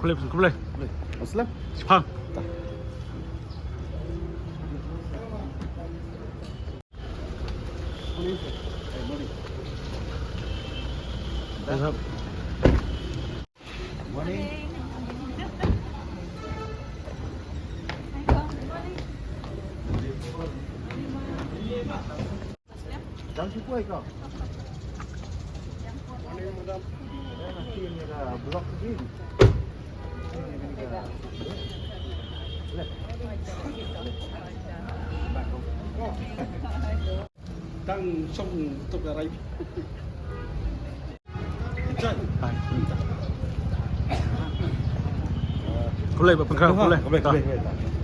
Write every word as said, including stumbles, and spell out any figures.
Khublei, khublei. Aslam. Shipang. Morning. Jangan cukup kau. Ini ada blok lagi. Tang song tu ka rai. Khublei ba pynkhraw, khublei. Khublei, khublei, khublei.